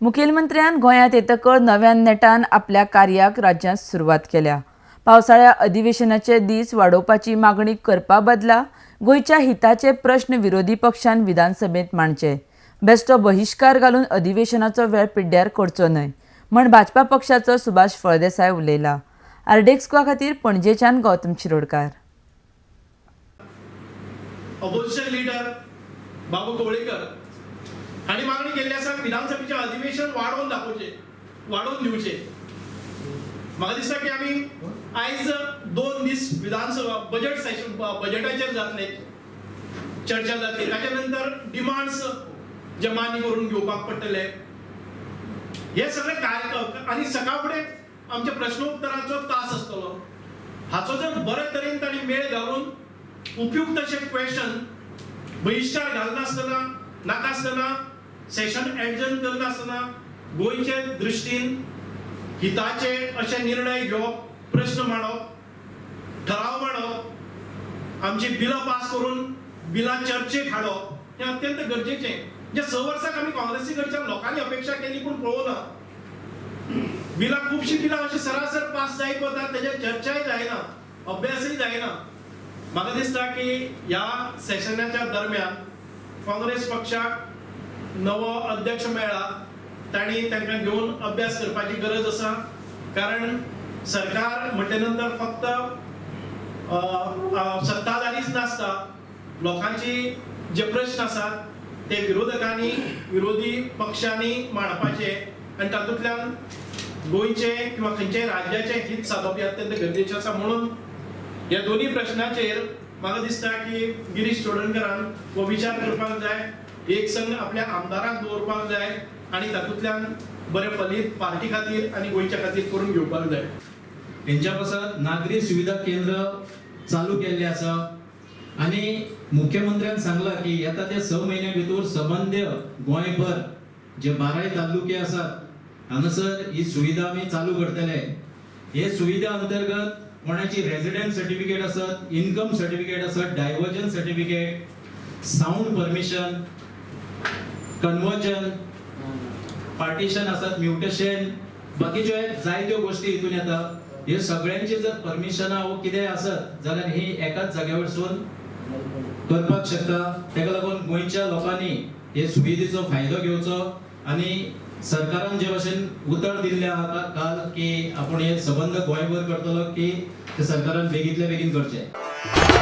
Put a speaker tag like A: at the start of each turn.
A: मुखेलमंत्र्यान गोंयांत येतकर नव्यान नेटान आपल्या कार्याक राज्यांत सुरवात केल्या. पावसाळ्या अधिवेशनाचे दीस वाडोवपाची मागणी करपा बदला गोंयच्या हिताचे प्रश्न विरोधी पक्षान विधानसभेंत मांडचे. बेस्टो बहिश्कार घालून अधिवेशनाचो वेळ पिड्ड्यार करचो न्हय म्हण भाजपा पक्षाचो सुभाष फळदेसाय उलयला. आरडीएक्स गोवा खातीर पणजेच्यान गौतम शिरोडकार.
B: अपोजिशन लीडर बाबू कवळेकर हांणी मागणी केल्ली आसा विधानसभेचें अधिवेशन वाडोवन दाखोवचें, वाडोवन दिवचें. म्हाका दिसता की आमी आयज 2 दीस विधानसभा बजेट सेशन बजेटाचेर जातले, चर्चा जातली, ताच्या नंतर डिमांड्स जे मान्य करून घेवपाक पडटले. हे सगळे कार्य आनी सकाळ फुडें आमच्या प्रश्नोत्तराचो तास आसतलो. हाचो जर बरे तरेन तांणी मेळ घालून उपयुक्त अशे क्वेश्चन बहिश्कार घालनासतना नाकासतना सेशन एडजर्न करनासतना गोंयचे दृश्टीन हिताचे अशे निर्णय घेवप, प्रश्न मांडप, ठराव मांडप, आमची बिलां पास करून बिलां चर्चेक हाडप हें अत्यंत गरजेचें. जे 6 वर्साक आमी काँग्रेसी कडच्यान लोकांनी अपेक्षा केली पूण पळोवना. बिलां खुबशीं बिलां अशीं सरासर पास जायत वतात, तेजेर चर्चाय जायना, अभ्यासय जायना. म्हाका दिसता की ह्या सेशनाच्या दरम्यान काँग्रेस पक्षाक नवो अध्यक्ष मेळ्ळा, तांणी तांकां घेवन अभ्यास करपाची गरज आसा. कारण सरकार म्हटले नंतर फक्त सत्ताधारीच नासता, लोकांची जे प्रश्न आसात ते विरोधकांनी, विरोधी पक्षांनी मांडपाचे आनी तातूंतल्यान गोंयचे किंवा खंयच्याय राज्याचें हित सादप हें अत्यंत गरजेचें आसा. म्हणून ह्या दोनूय प्रश्नाचेर म्हाका दिसता की गिरीश चोडणकरान हो विचार करपाक जाय, एक संघ आपल्या आमदारांक दवरपाक जाय आनी तातूंतल्यान बरें फलीत पार्टी खातीर आनी गोंयच्या खातीर करून घेवपाक जाय.
C: हेंच्या पासत नागरी सुविधा केंद्र चालू केल्लें आसा आनी मुख्यमंत्र्यान सांगलां की येता ते 6 म्हयन्या भितर सबंद गोंयभर जे 12 तालुके आसात हांगासर ही सुविधा आमी चालू करतले. हे सुविधा अंतर्गत कोणाची रेजिडंट सर्टिफिकेट आसत, इनकम सर्टिफिकेट आसत, diversion certificate, sound permission, conversion, partition आसत, म्युटेशन, बाकीच्यो जायत्यो गोश्टी हितून येता. हे सगळ्यांची जर परमिशनां वो कितेंय आसत जाल्यार ही एकाच जाग्या वयरसून करपाक शकता. ताका लागून गोंयच्या लोकांनी हे सुविधेचो फायदो घेवचो आनी सरकारान जे भाशेन उतर दिल्लें आहा काल की आपूण हे सबंद गोंयभर करतलो की ते सरकारान बेगींतल्या बेगीन करचें.